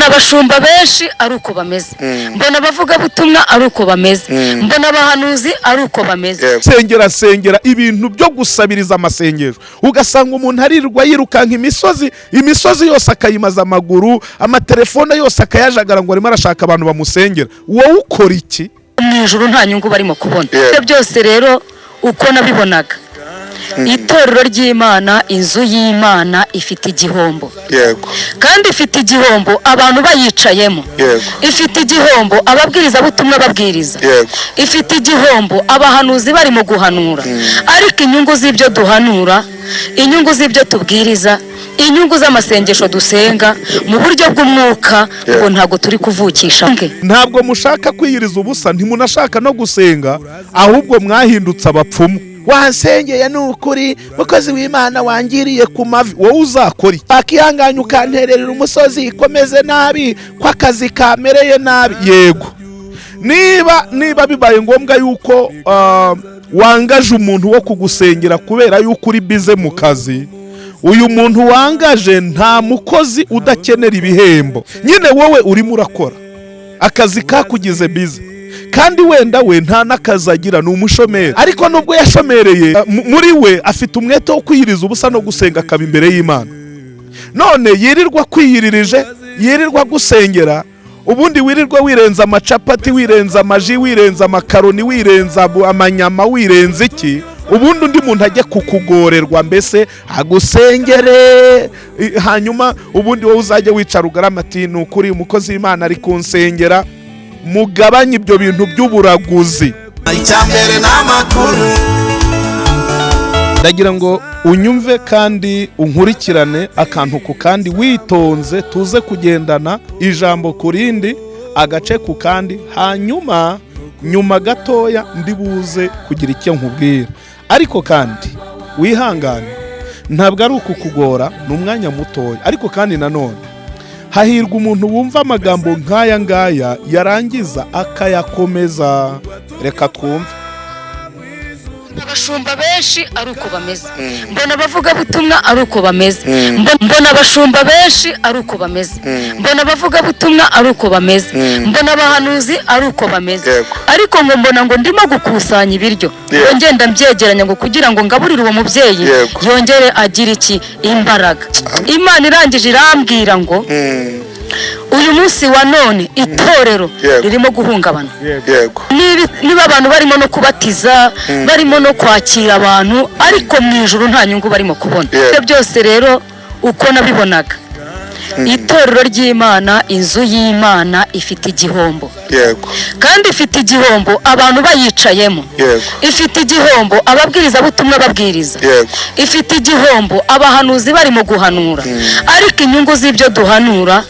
Mbona abashumba benshi ari uko bameze, mbona abavugabutumwa ari uko bameze, mbona abahanuzi ari uko bameze. Sengera, sengera, ibintu byo gusabiriza amasengesho, ugasanga umuntu arirwa yirukanka imisozi, imisozi yose akayimaza amaguru, amatelefone yose akayajagara ngo arimo arashaka abantu bamusengera. Wowe ukora iki? Mu ijuru nta nyungu barimo kubona. Yego. Ibyo byose rero uko nabibonaga, itorero ry'Imana, inzu y'Imana ifite igihombo. Kandi ifite igihombo abantu bayicayemo. Ifite igihombo ababwirizabutumwa babwiriza. Ifite igihombo abahanuzi barimo guhanura. Ariko inyungu z'ibyo duhanura, inyungu z'ibyo tubwiriza, inyungu z'amasengesho dusenga mu buryo bw'umwuka, ngo ntabwo turi kuvukisha. Ntabwo mushaka kwiyiriza ubusa, ntimunashaka no gusenga, ahubwo mwahindutse abapfumu. Wansengeye ni ukuri, mukozi w'Imana, wangiriye ku mavi. Wowe uzakora iki? Wakihanganye ukantererera umusozi ikomeze nabi ko akazi kamereye nabi? Yego, niba bibaye ngombwa yuko wangaje umuntu wo kugusengera kubera yuko uri busy mu kazi, uyu muntu wangaje, nta mukozi udakenera ibihembo. Nyine wowe urimo urakora akazi kakugize busy, kandi wenda we nta n'akazi agira, ni umushomeri. Ariko nubwo yashomereye, muri we afite umwete wo kwiyiriza ubusa no gusenga, akaba imbere y'Imana. None yirirwa kwiyiririje, yirirwa gusengera, ubundi wirirwa wirenza amacapati, wirenza amaji, wirenza amakaroni, wirenza amanyama, wirenza iki, ubundi undi muntu ajya kukugorerwa, mbese agusengere, hanyuma ubundi wowe uzajya wicara ugarama ati: "Ni ukuri umukozi w'Imana ari kunsengera." Mugabanye ibyo bintu by'uburaguzi. Icya mbere ni amakuru. Ndagira ngo unyumve kandi unkurikirane akantu ku kandi witonze, tuze kugendana ijambo ku rindi, agace ku kandi. Hanyuma nyuma gatoya ndi buze kugira icyo nkubwira. Ariko kandi wihangane, ntabwo ari ukukugora, ni umwanya mutoya. Ariko kandi nanone hahirwa umuntu wumva amagambo nk'aya ngaya, yarangiza akayakomeza. Reka twumve. Abashumba benshi ari uko bameze, mbona abavugabutumwa ari uko bameze. Mbona abashumba benshi ari uko bameze, mbona abavugabutumwa ari uko bameze, mbona abahanuzi ari uko bameze. Ariko ngo mbona ngo ndimo gukusanya ibiryo, ngo ngenda mbyegeranya ngo kugira ngo ngaburire uwo mubyeyi, yongere agire iki? Imbaraga. Imana irangije irambwira ngo uyu munsi wa none itorero ririmo guhungabana. Niba abantu barimo no kubatiza, barimo no kwakira abantu, ariko mu ijuru nta nyungu barimo kubona. Ibyo byose rero uko nabibonaga, itorero ry'Imana, inzu y'Imana ifite igihombo. Kandi ifite igihombo abantu bayicayemo. Ifite igihombo ababwirizabutumwa babwiriza. Ifite igihombo abahanuzi barimo guhanura. Ariko inyungu z'ibyo duhanura,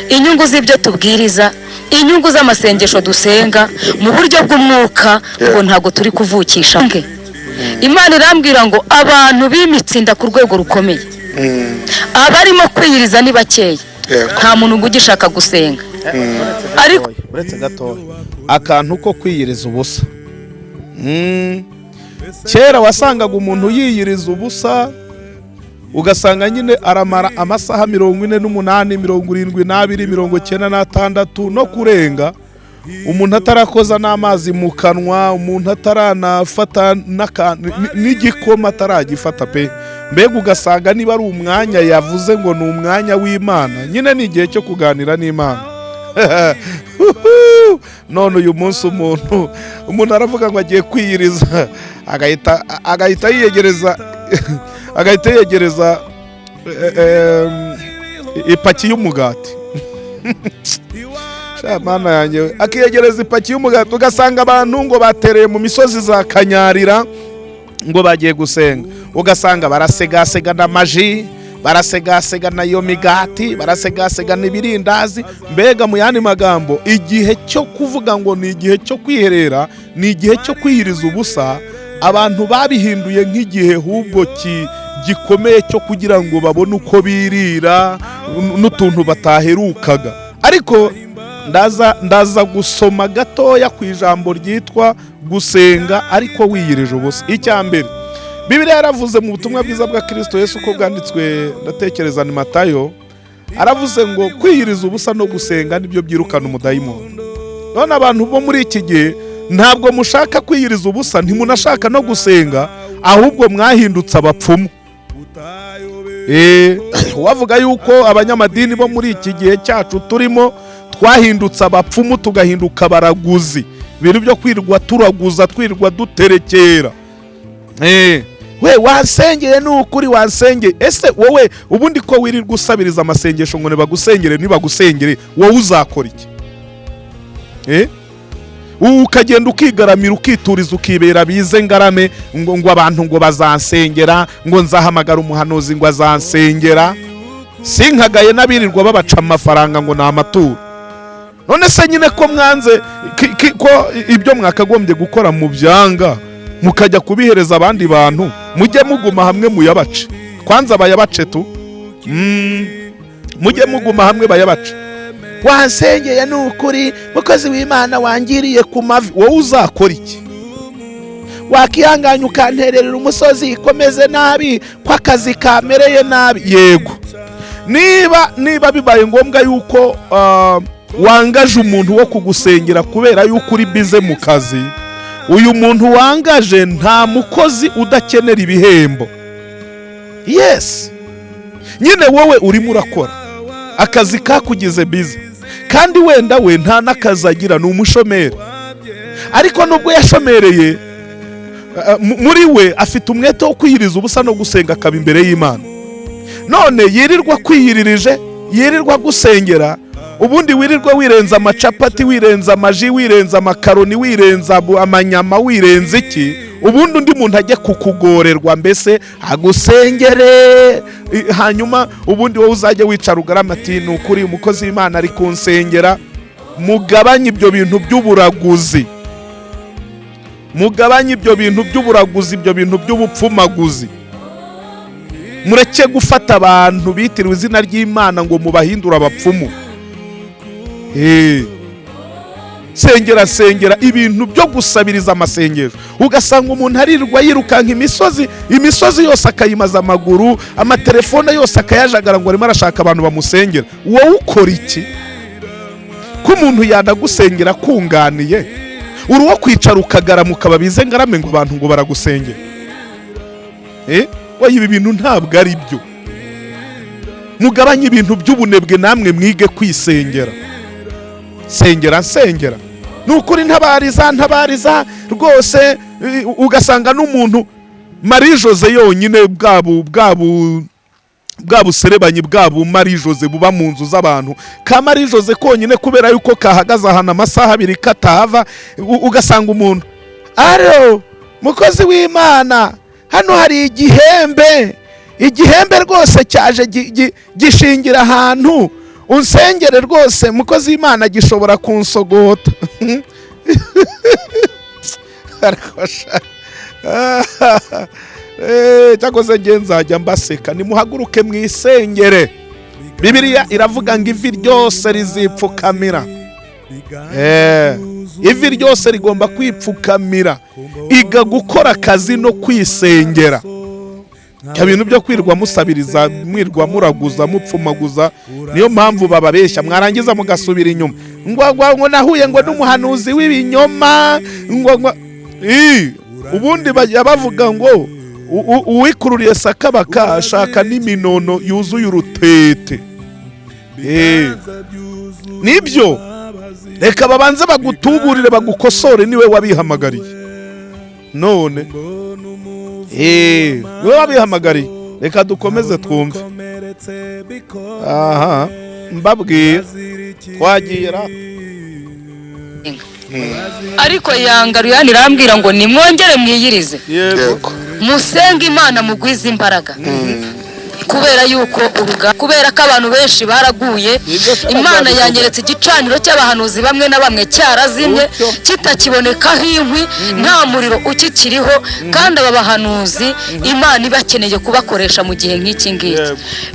inyungu z'ibyo tubwiriza, inyungu z'amasengesho dusenga mu buryo bw'umwuka, ngo ntabwo turi kuvukisha. Imana irambwira ngo abantu bimitse inda ku rwego rukomeye, abarimo kwiyiriza ni bakeya. Nta muntu ngo ugishaka gusenga, ariko Uretse gatoya, akantu ko kwiyiriza ubusa. Kera wasangaga umuntu yiyiriza ubusa, ugasanga nyine aramara amasaha 48, 72, 96 no kurenga, umuntu atarakoza n'amazi mu kanwa, umuntu ataranafata n'igikoma ataragifata pe. Mbega ugasanga niba ari umwanya yavuze ngo ni umwanya w'Imana, nyine ni igihe cyo kuganira n'Imana. None uyu munsi umuntu aravuga ngo agiye kwiyiriza, agahita yiyegereza ipaki y'umugati. Sha Mana yanjye we. Akiyegereza ipaki y'umugati, ugasanga abantu ngo batereye mu misozi za Kanyarira ngo bagiye gusenga, ugasanga barasegasega n'amaji, barasegasega na iyo migati, barasegasega n'ibirindazi. Mbega mu yandi magambo, igihe cyo kuvuga ngo ni igihe cyo kwiherera, ni igihe cyo kwiyiriza ubusa, abantu babihinduye nk'igihe ahubwo gikomeye cyo kugira ngo babone uko birira n'utuntu bataherukaga. Ariko ndaza gusoma gatoya ku ijambo ryitwa gusenga ariko wiyirije ubusa. Icya mbere, Bibiliya yaravuze mu butumwa bwiza bwa Kirisito Yesu uko bwanditswe, ndatekereza ni Matayo. Aravuze ngo kwiyiriza ubusa no gusenga nibyo byirukana umudayimoni. None abantu bo muri iki gihe ntabwo mushaka kwiyiriza ubusa, ntimunashaka no gusenga, ahubwo mwahindutse abapfumu. Wavuga yuko abanyamadini bo muri iki gihe cyacu turimo twahindutse abapfumu, tugahinduka abaraguzi, ibintu byo kwirwa turaguza, twirwa duterekera. We wansengeye ni ukuri wansengeye. Ese wowe ubundi ko wirirwa usabiriza amasengesho ngo nibagusengere, nibagusengere wowe uzakora iki? Ukagenda ukigaramira, ukituriza, ukibera bize ngarame ngo abantu ngo bazansengera, ngo nzahamagara umuhanuzi ngo azansengera. Sinkagaye n'abirirwa babaca amafaranga ngo ni amaturo. None se nyine ko mwanze ko ibyo mwakagombye gukora mu byanga mukajya kubihereza abandi bantu, mujye muguma hamwe muyabace. Kwanza bayabace tu. Mujye muguma hamwe bayabace. Wansengeye ni ukuri mukozi w'Imana wangiriye ku mavi, wowe uzakora iki? Wakihanganya ukantererera umusozi ikomeze nabi ko akazi kamereye nabi. Yego, niba bibaye ngombwa yuko wangaje umuntu wo kugusengera kubera yuko uri bize mu kazi, uyu muntu wangaje nta mukozi udakenera ibihembo. Yes, nyine wowe urimo urakora akazi kakugize bize, kandi wenda we nta n'akazi agira, ni umushomeri. Ariko nubwo yashomereye, muri we afite umwete wo kwiyiriza ubusa no gusenga akaba imbere y'Imana. None yirirwa kwiyiririje, yirirwa gusengera, ubundi wirirwa wirenza amacapati, wirenza amaji, wirenza amakaroni, wirenza amanyama, wirenza iki, ubundi undi muntu ajye kukugorerwa mbese agusengere, hanyuma ubundi wowe uzajye wicara ugarama ati ni ukuri umukozi w'Imana ari kunsengera. Mugabanye ibyo bintu by'uburaguzi, mugabanye ibyo bintu by'uburaguzi, ibyo bintu by'ubupfumaguzi. Mureke gufata abantu bitiriwe izina ry'Imana ngo mubahindure abapfumu. Sengera sengera, ibintu byo gusabiriza amasengesho, ugasanga umuntu arirwa yirukanka imisozi yose akayimaza amaguru, amatelefone yose akayajagara ngo arimo arashaka abantu bamusengera. Wowe ukora iki? Ko umuntu yanagusengera kunganiye, uri uwo kwicara ukagaramuka babize ngarame ngo abantu ngo baragusengera. Oya, ibi bintu ntabwo ari byo. Mugabanye ibintu by'ubunebwe, namwe mwige kwisengera. Sengera sengera, ni ukuri ntabariza ntabariza rwose. Ugasanga n'umuntu Marie Jose yonyine, bwa buserebanyi bwabo Marie Jose buba mu nzu z'abantu, ka Marie Jose konyine kubera yuko kahagaze ahantu amasaha abiri katahava, ugasanga umuntu aro mukozi w'Imana hano hari igihembe, igihembe rwose cyaje gishingira ahantu, unsengere rwose mukozi w'Imana gishobora kunsogota. Cyakoze nge nzajya mbaseka. Nimuhaguruke mwisengere. Bibiliya iravuga ngo ivi ryose rizipfukamira. Ivi ryose rigomba kwipfukamira. Iga gukora akazi no kwisengera. Ibintu byo kwirwa musabiriza, mwirwa muraguza, mupfumaguza, niyo mpamvu bababeshya mwarangiza mugasubira inyuma ngo nahuye ngo n'umuhanuzi w'ibinyoma, ngo ubundi bajya bavuga ngo uwikururiye sakabaka ashaka n'iminono yuzuye urutete. Nibyo, reka babanze bagutuburire bagukosore, niwe wabihamagariye. None niwe wabihamagariye, reka dukomeze twumve. Aha mbabwira twagira. Ariko yangaruye irambwira ngo nimwongere mwiyirize, yego, musenge Imana mugwize imbaraga. Kubera yuko kubera ko abantu benshi baraguye, Imana yanyeretse igicaniro cy'abahanuzi bamwe na bamwe cyarazimye, kitakibonekaho inkwi, nta muriro ukikiriho, kandi aba bahanuzi Imana ibakeneye kubakoresha mu gihe nk'iki ngiki.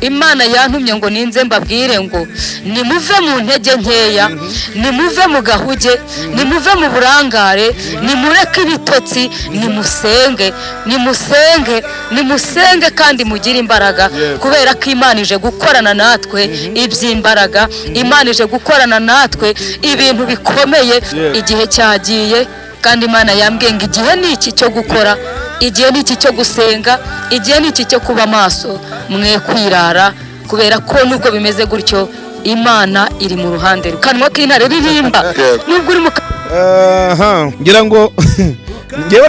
Imana yantumye ngo ninze mbabwire ngo nimuve mu ntege nkeya, nimuve mu gahuge, nimuve mu burangare, nimureke ibitotsi, nimusenge, nimusenge, nimusenge kandi mugire imbaraga. Kubera ko Imana ije gukorana natwe iby'imbaraga, Imana ije gukorana natwe ibintu bikomeye. Igihe cyagiye, kandi Imana yambwiye ngo igihe ni iki cyo gukora, igihe ni iki cyo gusenga, igihe ni iki cyo kuba maso, mwe kwirara, kubera ko nubwo bimeze gutyo, Imana iri mu ruhande. Kanwa k'intare ririmba nubwo uri mu Aha, ngira ngo ngewe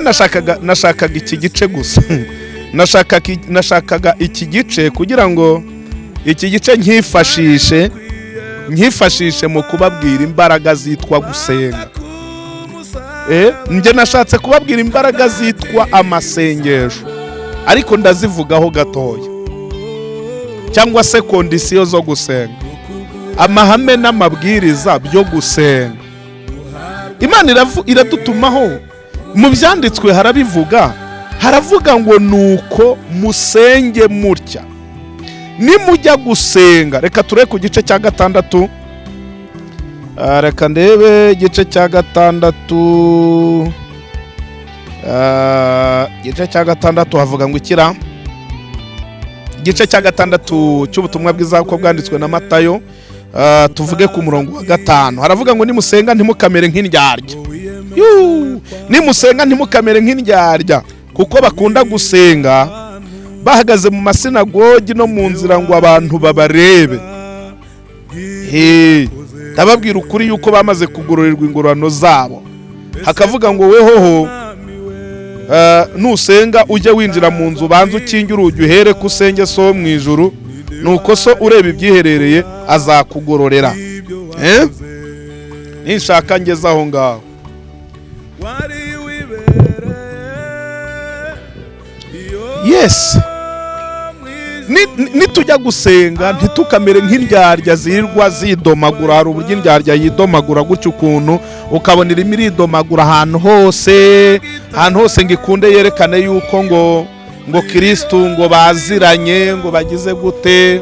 nashakaga iki gice gusa, nashakaga iki gice kugira ngo iki gice nkifashishe mu kubabwira imbaraga zitwa gusenga. Njye nashatse kubabwira imbaraga zitwa amasengesho, ariko ndazivugaho gatoya, cyangwa se conditions zo gusenga, amahame n'amabwiriza byo gusenga. Imana iradutumaho mu byanditswe, harabivuga, haravuga ngo: "Nuko musenge mutya nimujya gusenga." Reka turebe ku gice cya 6. Reka ndebe igice cya 6. Igice cya 6 havuga ngo ikira. Igice cya 6 cy'ubutumwa bwiza uko bwanditswe na Matayo, tuvuge ku murongo wa 5, haravuga ngo: "Nimusenga ntimukamere nk'indyarya." Yuu! "Nimusenga ntimukamere nk'indyarya, kuko bakunda gusenga bahagaze mu masinagogi no mu nzira ngo abantu babarebe. He, ndababwira ukuri yuko bamaze kugororerwa ingororano zabo." Hakavuga ngo: "Wehoho nusenga ujye winjira mu nzu, ubanze ukinge urugi, uhere ko usenge so wo mu ijuru, nuko so ureba ibyiherereye azakugororera." Ninshaka ngeze aho ngaho. Wari wibere Yes. Nitujya gusenga ntitukamere nk'indyarya zirirwa zidomagura. Hari uburyo indyarya yidomagura gutya ukuntu, ukabona irimo iridomagura ahantu hose, ahantu hose, ngo ikunde yerekane yuko ngo Kirisitu ngo baziranye, ngo bagize gute.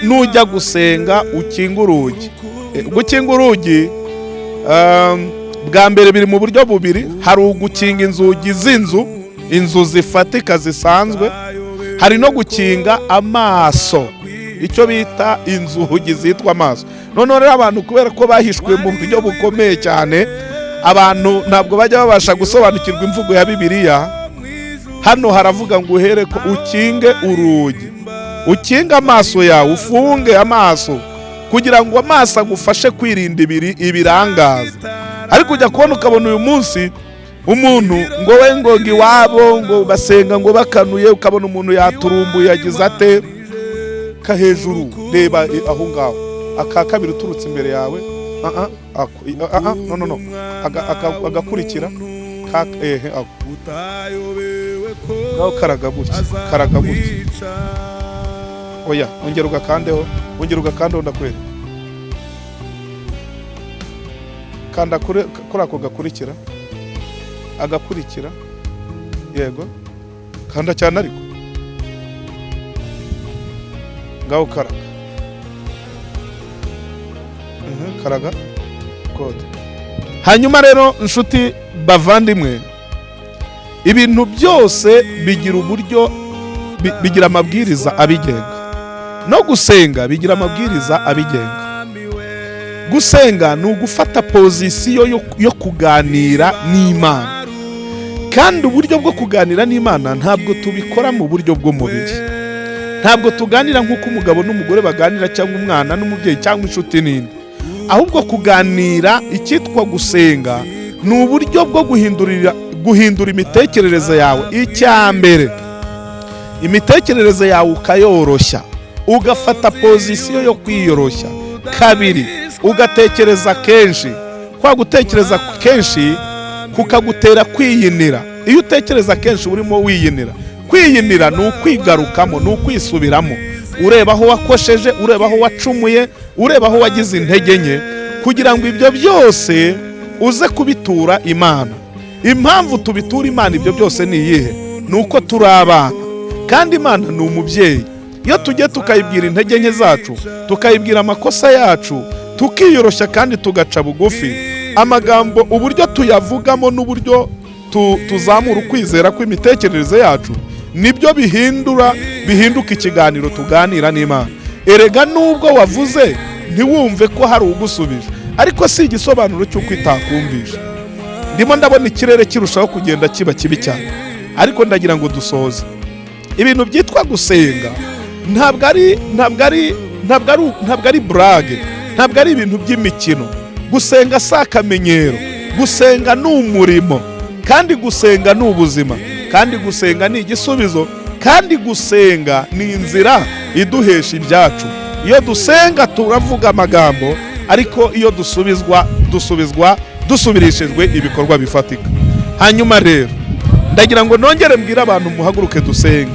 Nujya gusenga ukinga urugi. Gukinga urugi, bwa mbere biri mu buryo bubiri: hari ugukinga inzugi z'inzu, inzu zifatika zisanzwe, hari no gukinga amaso, icyo bita inzugi zitwa amaso. Noneho rero abantu, kubera ko bahishwe mu buryo bukomeye cyane, abantu ntabwo bajya babasha gusobanukirwa imvugo ya Bibiliya. Hano haravuga ngo uhere ko ukinge urugi, ukinge amaso yawe, ufunge amaso, kugira ngo amaso agufashe kwirinda ibirangaza. Ariko ujya kubona ukabona uyu munsi umuntu ngo we ngo iwabo ngo basenga ngo bakanuye, ukabona umuntu yaturumbuye, yagize ate ka hejuru. Reba aho ngaho, aka kabiri uturutse imbere yawe. Ah, ah, ah, ah, no, no, no, agakurikira ka ehe ako utayobewe ko ngaho, karaga gutya, karaga gutya. Azakwica. Oya, ongera ugakandeho, ongera ugakandeho, ndakwereka. Kanda kuri ako gakurikira, agakurikira, yego, kanda cyane ariko. Ngaho karaga. Karaga kode. Hanyuma rero, inshuti bavandimwe, ibintu byose bigira uburyo bigira amabwiriza abigenga. No gusenga bigira amabwiriza abigenga. Gusenga ni ugufata position yo kuganira n'Imana, kandi uburyo bwo kuganira n'Imana ntabwo tubikora mu buryo bw'umubiri. Ntabwo tuganira nk'uko umugabo n'umugore baganira, cyangwa umwana n'umubyeyi, cyangwa inshuti n'indi. Ahubwo kuganira, icyitwa gusenga, ni uburyo bwo guhindura imitekerereze yawe. Icya mbere, imitekerereze yawe ukayoroshya, ugafata position yo kwiyoroshya. Kabiri, ugatekereza kenshi. Kwa gutekereza kenshi kukagutera kwiyinira. Iyo utekereza kenshi urimo wiyinira. Kwiyinira ni ukwigarukamo, ni ukwisubiramo, ureba aho wakosheje, ureba aho wacumuye, ureba aho wagize intege nke, kugira ngo ibyo byose uze kubitura Imana. Impamvu tubitura Imana ibyo byose ni iyihe? Ni uko turi abana, kandi Imana ni umubyeyi. Iyo tugiye tukayibwira intege nke zacu, tukayibwira amakosa yacu, tukiyoroshya kandi tugaca bugufi, amagambo uburyo tuyavugamo n'uburyo tuzamura ukwizera kw'imitekerereze yacu, Nibyo bihindura, bihinduka ikiganiro tuganira n'Imana. Erega nubwo wavuze ntiwumve ko hari ugusubije, ariko si igisobanuro cy'uko itakumvisha. Ndimo ndabona ikirere kirushaho kugenda kiba kibi cyane, ariko ndagira ngo dusoze. Ibintu byitwa gusenga ntabwo ari blague, ntabwo ari ibintu by'imikino. Gusenga si akamenyero, gusenga ni umurimo, kandi gusenga ni ubuzima, kandi gusenga ni igisubizo, kandi gusenga ni inzira iduhesha ibyacu. Iyo dusenga turavuga amagambo, ariko iyo dusubizwa, dusubizwa dusubirishijwe ibikorwa bifatika. Hanyuma rero ndagira ngo nongere mbwire abantu: muhaguruke dusenge.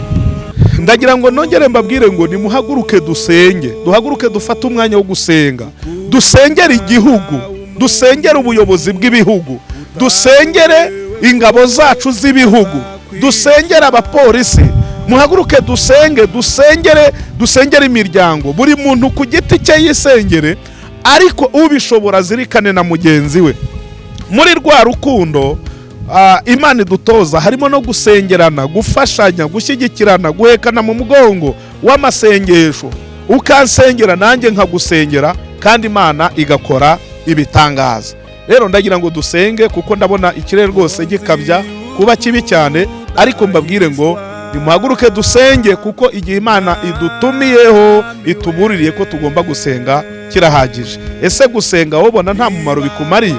Ndagira ngo nongere mbabwire ngo nimuhaguruke dusenge, duhaguruke dufate umwanya wo gusenga, dusengere igihugu, dusengere ubuyobozi bw'ibihugu, dusengere ingabo zacu z'ibihugu, dusengere abapolisi. Muhaguruke dusenge, dusengere imiryango, buri muntu ku giti cye yisengere, ariko ubishobora azirikane na mugenzi we. Muri rwa rukundo Imana idutoza harimo no gusengerana, gufashanya, gushyigikirana, guhekana mu mugongo w'amasengesho. Ukansengera nanjye nkagusengera, kandi Imana igakora ibitangaza. Rero ndagira ngo dusenge, kuko ndabona ikirere rwose gikabya kuba kibi cyane, ariko mbabwire ngo nimuhaguruke dusenge, kuko igihe Imana idutumiyeho, itubuririye ko tugomba gusenga, kirahagije. Ese gusenga wowe ubona nta mumaro bikumariye?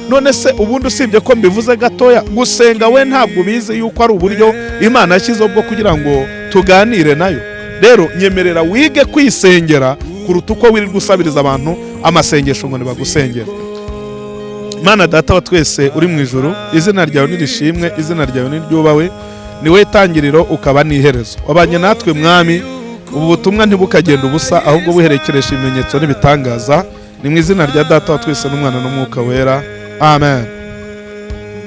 None se ubundi, usibye ko mbivuze gatoya, gusenga we ntabwo ubizi yuko ari uburyo Imana yashyizeho bwo kugira ngo tuganire nayo? Rero nyemerera wige kwisengera kuruta uko wirirwa usabiriza abantu amasengesho ngo ntibagusengere. Mana Data wa twese uri mu ijuru, izina ryawe nirishimwe, izina ryawe niryubahwe. Ni wowe tangiriro ukaba n'iherezo. Wabanye natwe, Mwami. Ubu butumwa ntibukagenda ubusa, ahubwo buherekeresha ibimenyetso n'ibitangaza. Ni mu izina rya Data wa twese n'Umwana n'Umwuka Wera, amen.